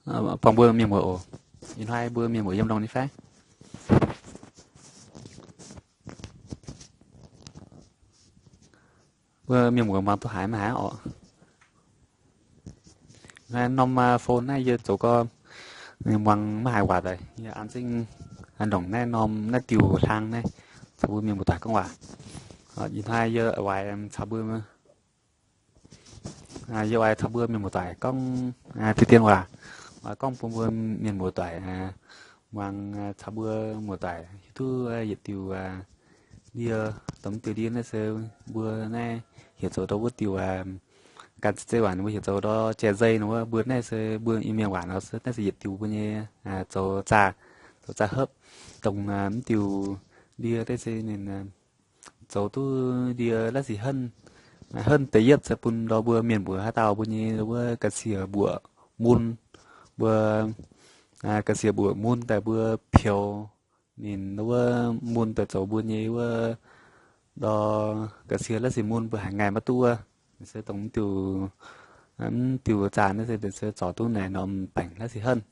buangh mbuo mienh muoz oc. Ih hnoi mbuo mienh muoz yiem longx nyei fai? Mbuo mienh muoz muangx duqv haiz maiv haiz oc. Naaiv norm phone naaiv yie zoux gorngv muangx maiv haiz waac daaih, yie an zengv ndongc naaiv norm naaiv diuh hlang naaiv caux mbuo mienh muoz-doic gorngv waac. Ih hnoi yie oix caux mbuo, yie oix caux mbuo mienh muoz-doic gorngv deix dien waac, oix gorngv bun mbuo mienh muoz-doic muangx, caux mbuo muoz-doic hiuv duqv yietc diuh ndie. Dongh diuh ndie naaiv se mbuo naaiv heuc zoux ndau wuov diuh ganh zeiv waac ninh mbuo heuc zoux ndau jai zei nor wuov, mbuo naaiv se mbuo Iu-Mienh waac nor se naaiv se yietc diuh mbuo nyei zoux zaah, zoux zaah hopv. Dongh mv diuh ndie naaiv se ninh zoux duqv ndie la'sic henv. Henv da'yietv se bun ndau mbuo mienh mbuox haaix dauh mbuo nyei wuov ga'sie mbuoqc mun, mbuo ga'sie mbuoqc mun daaih mbuo peux ninh wuov mun daaih zoux mbuo nyei wuov ndau ga'sie la'sic mun mbuo haiz ngaih maiv duqv wuov. Se dongh mv diuh, mv diuh zaah naaiv se zorc duqv naaic norm baengc la'sic henv.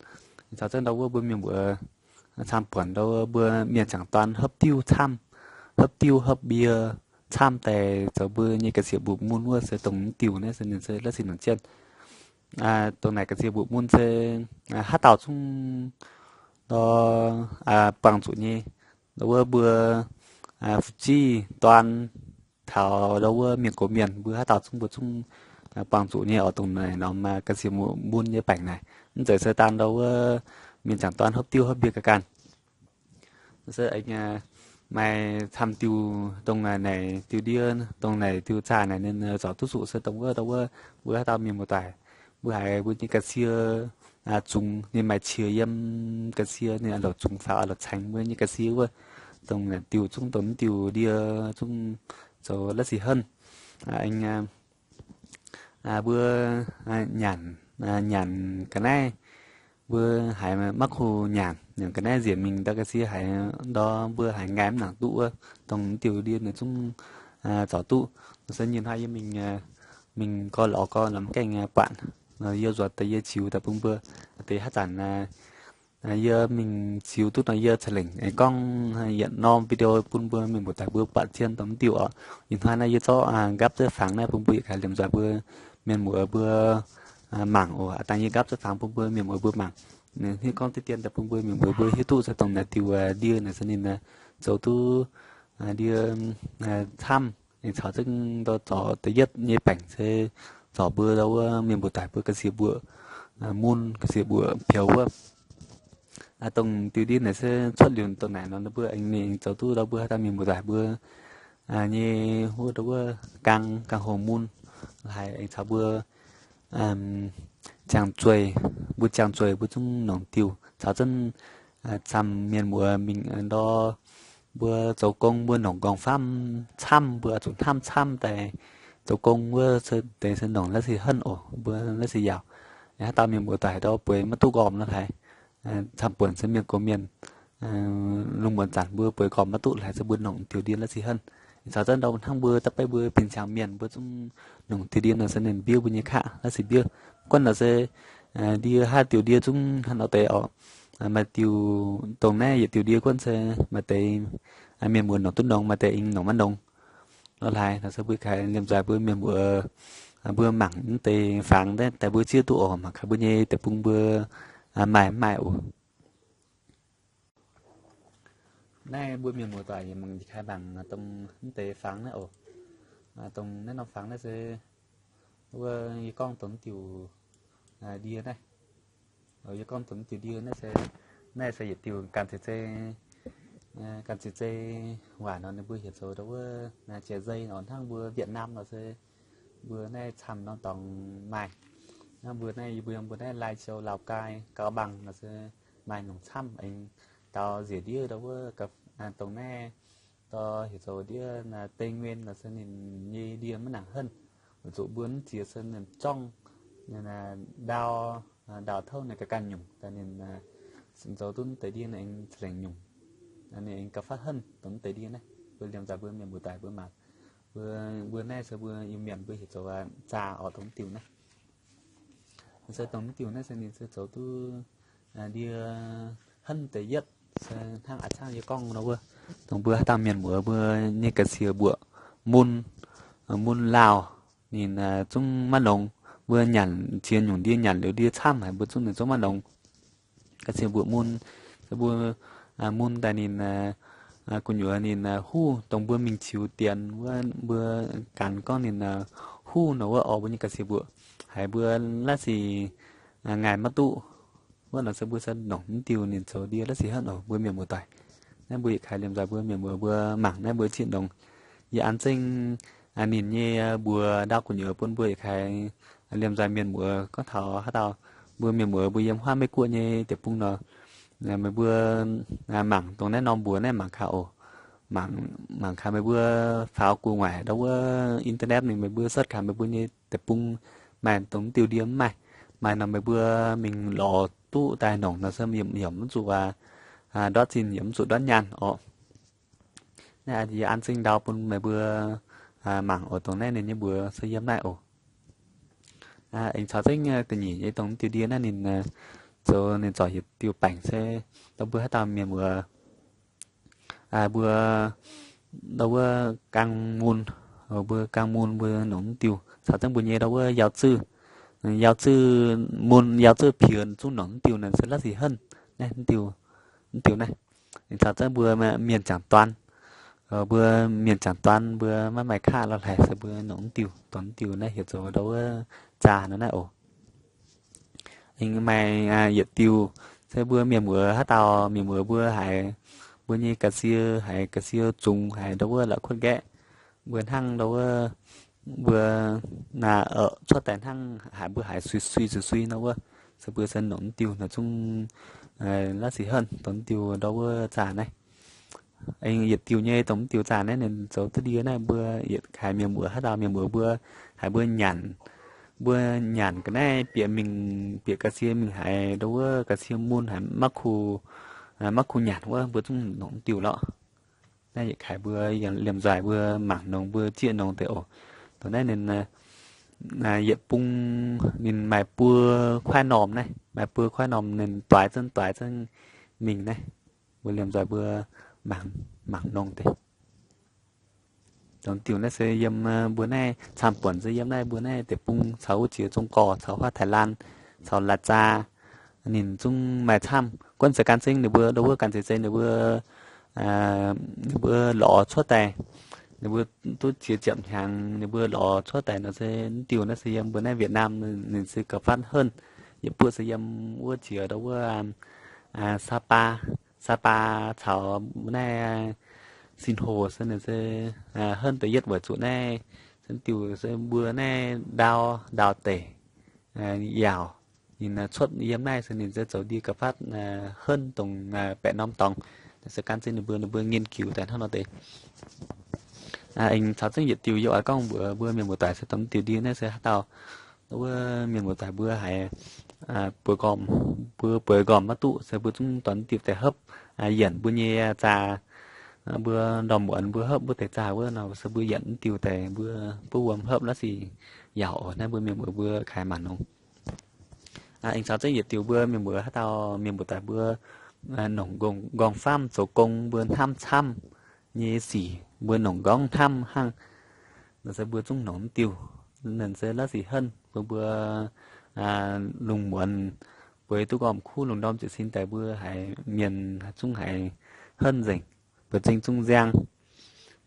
Caux zengv ndau wuov mbuo mienh mbuox camv buonc ndau wuov mbuo mienh jangc dorn hopv diuv camv, hopv diuv hopv mbie camv daaih zoux mbuo nyei ga'sie mbuoqc mun wuov se dongh mv diuh naaiv se ninh se la'sic nongc jienv. Dongh naaic ga'sie mbuoqc mun se haaix dauh zungv ndau buangh zuqc nyei. Ndau wuov mbuo fu'jueiv dorn taux ndau wuov mienh gox mienh mbuo haaix dauh zungv mbuo zungv buangh zuqc nyei oc. Dongh naaic norm ga'sie mbuoqc mun nyei baengc naaic, mv zeiz se daan ndau wuov mienh jangc dorn hopv diuv hopv mbie ga'ganh. Se aengx maaih camv diuh dongh naaic diuh ndie, dongh naaic diuh zaah naaic ninh zorc duqv zuqc se dongh wuov ndau wuov mbuo haaix dauh mienh muoz-doic mbuo haiz mbuo nyei ga'sie zungx, ninh maaih qiex yiem ga'sie, ninh a'louc zungx faaux a'louc caengx mbuo nyei ga'sie wuov, dongh naaic diuh zungv dongh mv diuh ndie zungv zoux la'sic henv. Aengx mbuo nyanc, nyanc ga'naaiv, mbuo haiz maiv kuh nyanc, nyanc ga'naaiv nzieqc mingh ndau ga'sie haiz ndau mbuo haiz ngaih mv nangc duqv wuov, dongh mv diuh ndie ninh zungv zorc duqv. Se nyei hnoi yie mingh, mingh gau lorz gau lorz mv gaengh buatc, yie nzuonx daaih yie ziux daaih bun mbuo deix haaix zanc yie mingh ziux duqv nor yie ceix lengc aengx gorngv yietc norm video bun mbuo mienh muoz-doic mbuo buatc zien dongh mv diuh oc. Ih hnoi naaiv yie zorqv nqapv zieqv fangx naaiv bun mbuo yietc kaaix liemh nzoih mbuo mienh muoz mbuo mangc oc. Aa, dangh yie nqapv zieqv fangx bun mbuo mienh muoz mbuo mangc. Ninh hnangv gorngv deix dien daaih bun mbuo mienh muoz mbuo hiuv duqv se dongh naaic diuh ndie naaic se ninh zoux duqv ndie camv. Ninh caux zengv ndau zorc da'yietv nyei baengc se zorc mbuo ndau wuov mienh muoz-doic mbuo ga'sie mbuoqc mun, ga'sie mbuoqc peux wuov. Dongh diuh ndie naaic se cuotv liuz dongh naaic nor mbuo aengx mingh zoux duqv ndau mbuo haaix dauh mienh muoz-doic mbuo nyei wuov ndau wuov gaang, gaang houh mun, haiz aengx caux mbuo ziangh zueih, mbuo ziangh zueih mbuo zungv nongc diuh caux zengv camv mienh muoz mingh ndau mbuo zoux gong mbuo nongc nqorngv-famv camv, mbuo zuqc hnamv camv daaih zoux gong wuov deix se nongc la'sic henv oc, mbuo la'sic yaauc. Haaix dauh mienh muoz-doic ndau bueix maiv duqv nqormh nor haiz, camv buonc se mienh gox mienh, lungh muonz zanc mbuo bueix nqormh maiv duqv haiz se mbuo nongc diuh ndie la'sic henv. Caux zengv ndau hnangv mbuo da'beiv mbuo bin-siang mienh mbuo zungv nongc diuh ndie nor se ninh mbiouv mbuo nyei qaqv la'sic mbiouv. Guonv nor se ndie haav diuh ndie zungv hnangv nor deix oc. Maaih diuh dongh naaiv yietc diuh ndie guonv se maaih deix mienh muoz nongc duqv nongx, maaih deix aengx nongc maiv nongx. Lorqc haic nor se mbuo kaaix liemh nzoih mbuo mienh muoz mbuo mangc mv deix fangx naaiv daaih mbuo zieqv duqv oc, mangc gaax mbuo nyei deix bung mbuo maaih mv maaih oc. Naaiv mbuo mienh muoz-doic yie mangc, kaaix mangc dongh mv deix fangx naaiv oc. Dongh naaiv norm fangx naaiv se wuov yie gorngv dongh diuh ndie naaiv. Yie gorngv dongh diuh ndie naaiv se, naaiv se yietc diuh ganh zeiz zei, ganh zeiz zei waac nor ninh mbuo heuc zoux ndau wuov jai zei nor, hnangv mbuo Việt Nam nor se mbuo naaiv camv norm dorngx maaih. Hnangv mbuo naaiv, yie mbuo, mbuo naaiv Lai Châu, Lào Cai, Cao Bằng nor se maaih nongc camv aengx daux nziex ndiev ndau wuov, dongh naaiv dau heuc zoux ndiev Tây Nguyên nor se ninh nyei ndie maiv nangc henv. Weic zuqc mbuo mv ziex se ninh zorngv, ninh ndau, ndau touv ninh ga'ganh nyungc, daaih ninh zoux duqv deix ndie ninh aengx ca'lengc nyungc, ninh aengx gauh fatv henv dongh deix ndie naaiv. Mbuo liemh nzaaic mbuo mienh muoz-doic mbuo mangc, mbuo, mbuo naaiv se mbuo Iu-Mienh mbuo heuc zoux zaah oc, dongh diuh naaiv. Se dongh mv diuh naaiv se ninh se zoux duqv ndie henv deix yietv, se hnangv a'cangv yie gorngv nor wuov, dongh mbuo haaix dauh mienh muoz mbuo nyei ga'sie mbuoqc mun, mun lauh, ninh zungv maiv longx. Mbuo nyanc ziex nyungc ndie, nyanc liuz ndie camv haic, mbuo zungv ninh zungv maiv longx. Ga'sie mbuoqc mun, se mbuo mun daaih ninh gu'nyuoz ninh huv, dongh mbuo mingh qiux dienx wuov mbuo ganh gorngv ninh huv nor wuov, oix mbuo nyei ga'sie mbuoqc haiz mbuo la'sic ngaih maiv duqv. Wuov nor se mbuo se nongc mv diuh ninh zoux ndie la'sic henv oc mbuo mienh muoz-doic. Naaiv mbuo yietc kaaix liemh nzoih mbuo mienh muoz mbuo mangc naaiv mbuo zieqv nongx. Yie an zengv ninh nyei mbuox ndau gu'nyuoz bun mbuo yietc kaaix liemh nzoih mienh muoz gorngv taux haaix dauh mbuo mienh muoz mbuo yiem huaav Meiv Guoqv nyei deic-bung nor, meih mbuo mangc dongh naaiv norm mbuox naaiv mangc gaax oc. Mangc gaax meih mbuo faaux gu'nguaaic ndau wuov internet mingh meih mbuo search gaax meih mbuo nyei deic-bung maaih dongh mv diuh ndie mv maaih. Maaih nor meih mbuo mingh lorz duqv daaih nongc nor se yaac mv zuqc ndortv zinh yaac mv zuqc ndortv nyaanh oc. Naaiv yie an zengv ndau bun meih mbuo mangc oc. Dongh naaiv ninh nyei mbuox se yiem naaiv oc. Aengx caux zengv da'nyeic nyei dongh mv diuh ndie naaiv ninh zoux ninh zorc yietc diuh baengc se dongh mbuo haaix dauh mienh muoz mbuo ndau wuov gaang mun, mbuo gaang mun mbuo nongc mv diuh caux zengv mbuo nyei ndau wuov yaau zuiz, yaau zuiz mun yaau zuiz piex zungv nongc mv diuh naaiv se la'sic henv naaiv, mv diuh naaiv. Caux zengv mbuo mienh jangc duan, mbuo mienh jangc duan mbuo maiv maaih kaav lorh hlaaix se mbuo nongc mv diuh, dongh mv diuh naaiv heuc zoux ndau wuov zaah nor naaiv oc. Aengx maaih yietc diuh se mbuo mienh muoz haaix dauh mienh muoz mbuo haiz mbuo nyei ga'sie haiz ga'sie zungx haiz ndau wuov la'kuotv nqaeqv, mbuo hnangv ndau wuov mbuo cuotv daaih hnangv haiz mbuo haiz sui sui sui sui nor wuov, se mbuo se nongc mv diuh nor zungv la'sic henv dongh mv diuh ndau wuov zaah naaiv. Aengx yietc diuh nyei dongh mv diuh zaah naaiv ninh zoux duqv ndie naaiv mbuo yietc kaaix mienh muoz haaix dauh mienh muoz mbuo haiz mbuo nyanc, mbuo nyanc ga'naaiv bieqc mingh bieqc ga'sie mingh haiz ndau wuov ga'sie mun haiz maiv kuh, maiv kuh nyanc wuov mbuo zungv nongc mv diuh lorqc. Naaiv yietc kaaix mbuo liemh nzoih mbuo mangc nongx mbuo zieqv nongx deix oc. Dongh naaiv ninh yietc bung ninh maaih buo kuaaiv normh naaiv, maaih buo kuaaiv normh ninh doix zengv doix zengv mingh naaiv. Mbuo liemh nzoih mbuo mangc nongx deix. Dongh diuh naaiv se yiem mbuo naaiv camv-buonc se yiem naaiv mbuo naaiv deic-bung caux wuov jiex Zong Gorc caux huaav Taiv Laan caux Laac Zaa ninh zungv maaih camv. Guonv se gan zengv ninh mbuo ndau wuov gan zeix zei ninh mbuo, ninh mbuo lorz cuotv daaih, ninh mbuo duqv jiex ziepc hnyangx ninh mbuo lorz cuotv daaih nor se mv diuh naaiv se yiem mbuo naaiv Việt Nam ninh se gauh fatv henv. Yietc buoqv se yiem wuov jiex ndau wuov Sapa, Sapa caux mbuo naaiv Sinh Hồ se ninh se henv deix yietv weic zuqc naaiv se mv diuh se mbuo naaiv ndau, ndau deic yaauc. Ninh cuotv yiem naaiv se ninh se zoux ndie gauh fatv henv dongh baeqc norm dorngx. Se gan zengv ninh mbuo, ninh mbuo nghiên cứu daaih hnangv nor deix. Aengx caux zengv yietc diuh yie oix gorngv mbuox mbuo mienh muoz-doic se dongh diuh ndie naaiv se haaix dauh wuov mienh muoz-doic mbuo haiz bueix nqormh, mbuo bueix nqormh maiv duqv se mbuo zungv dorh diuh daaih hopv, yienc mbuo nyei zaah, mbuo ndorm muonz mbuo hopv mbuo deix zaah wuov nor se mbuo yienc diuh daaih mbuo buov wuom hopv la'sic yaauc oc. Naaiv mbuo mienh muoz mbuo kaaix mangc nongx. Aengx caux zengv yietc diuh mbuo mienh muoz haaix dauh mienh muoz-doic mbuo nongc nqorngv faam zoux gong mbuo hnamv camv nyei sic, mbuo nongc nqorngv hnamv hnangv, nor se mbuo zungv nongc diuh, ninh se la'sic henv mbuo, mbuo lungh muonz bueix duqv nqormh kuv lungh ndorm jiez sin daaih mbuo haiz mienh zungv haiz henv nzengc, mbuo zingh zungv nziang.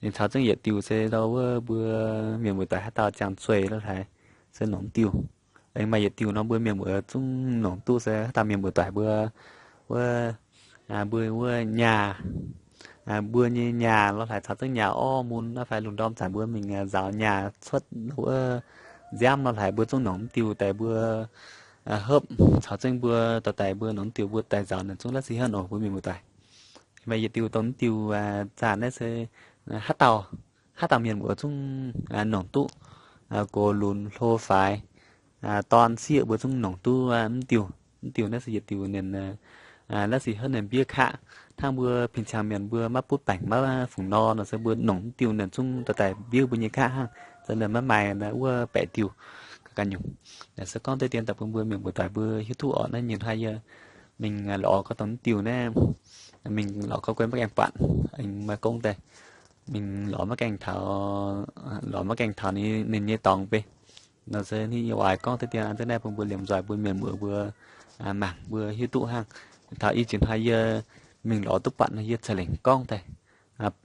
Ninh caux zengv yietc diuh se ndau wuov mbuo mienh muoz-doic haaix dauh ziangh zueih lorh haiz se nongc diuh. Aengx maaih yietc diuh nor mbuo mienh muoz zungv nongc duqv se haaix dauh mienh muoz-doic mbuo wuov, mbuo wuov nyaah, mbuo nyei nyaah lorh haiz caux zengv nyaah orv mun naaiv fai lungh ndorm zanc mbuo mingh nzaaux nyaah cuotv wuov nziaamv lorh haiz mbuo zungv nongc diuh daaih mbuo hopv caux zengv mbuo dorh daaih mbuo nongc diuh mbuo daaih nzaaux naaic zungv la'sic henv oc mbuo mienh muoz-doic. Maaih yietc diuh dongh diuh zaah naaiv se haaix dauh, haaix dauh mienh muoz zungv nongc duqv, gox lunx hlo faix, dorn sieqv mbuo zungv nongc duqv mv diuh. Mv diuh naaiv se yietc diuh ninh la'sic henv ninh mbiev kaqv. Hnangv mbuo pin cangx mienh mbuo maiv butv baengc maiv fungc nor nor se mbuo nongc mv diuh ninh zungv dorh daaih mbiev mbuo nyei kaqv hnangv. Za'gengh maiv maaih wuov baeqc diuh. ganh nyungc. Naaiv se gorngv deix dien daaih bun mbuo mienh muoz-doic mbuo hiuv duqv orqc. Naaiv nyei hnoi yie mingh lorz gorngv dongh mv diuh naaiv, mingh lorz gorngv guei maiv gaengh buatc, maiv gong deix. Mingh lorz maiv gaengh taux, lorz maiv gaengh taux ninh nyei dorngx beiv. Nor se yie oix gorngv deix dien naaiv bun mbuo liemh nzoih mbuo mienh muoz mbuo mangc mbuo hiuv duqv hnangv. Taux i jiex hnoi yie mingh lorz duqv buatc nor yie ceix lengc gorngv daaih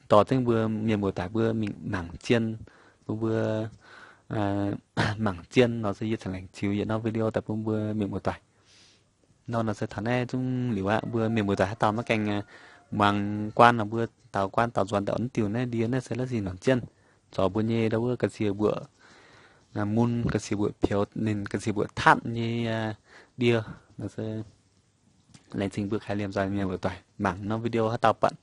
dorh zengv mbuo mienh muoz-doic mbuo mingh mangc zien, bun mbuo mangc zien nor se yie ceix lengc ziux yietc norm video daaih bun mbuo mienh muoz-doic. Nor nor se taux naaiv zungv liuz aqv. Mbuo mienh muoz-doic haaix dauh maiv gaengh muangx guaan nor mbuo daaux guaan daaux nzuonx daaih mv diuh naaiv ndie naaiv se la'sic nongc jienv, zorc mbuo nyei ndau wuov ga'sie mbuoqc mun, ga'sie mbuoqc pioux ninh, ga'sie mbuoqc tatv nyei ndie. Nor se laengz zingh mbuo kaaix liemh nzoih mienh muoz-doic mangc norm video haaix dauh buatc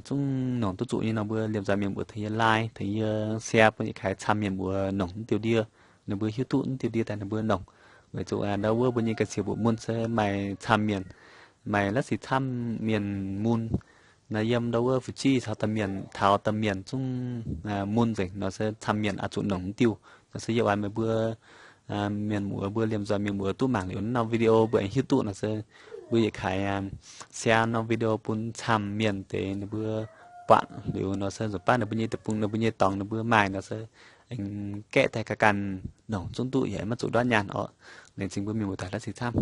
zungv nongc duqv zuqc nyei nor mbuo liemh nzoih mienh muoz tengx yie like, tengx yie share bun yietc kaaix camv mienh muoz nongc mv diuh ndie, ninh mbuo hiuv duqv mv diuh ndie daaih ninh mbuo nongc. Weic zuqc ndau wuov mbuo nyei ga'sie mbuoqc mun se maaih camv mienh, maaih la'sic camv mienh mun. Naaiv yiem ndau wuov Fuji caux domh mienh, taux domh mienh zungv mun nzengc nor se camv mienh oix zuqc nongc mv diuh. Nor se yie oix meih mbuo mienh muoz mbuo liemh nzoih mienh muoz duqv mangc liuz naaiv norm video mbuo aengx hiuv duqv nor se mbuo yietc kaaix share norm video bun camv mienh deix ninh mbuo buatc liuz nor se nzunc baav ninh mbuo nyei deic-bung, ninh mbuo nyei dorngx ninh mbuo maaih nor se aengx gaeqv daaih ga'ganh nongc zungv duqv yaac maiv zuqc ndortv nyaanh orqc. Laengz zingh mbuo mienh muoz-doic la'sic camv.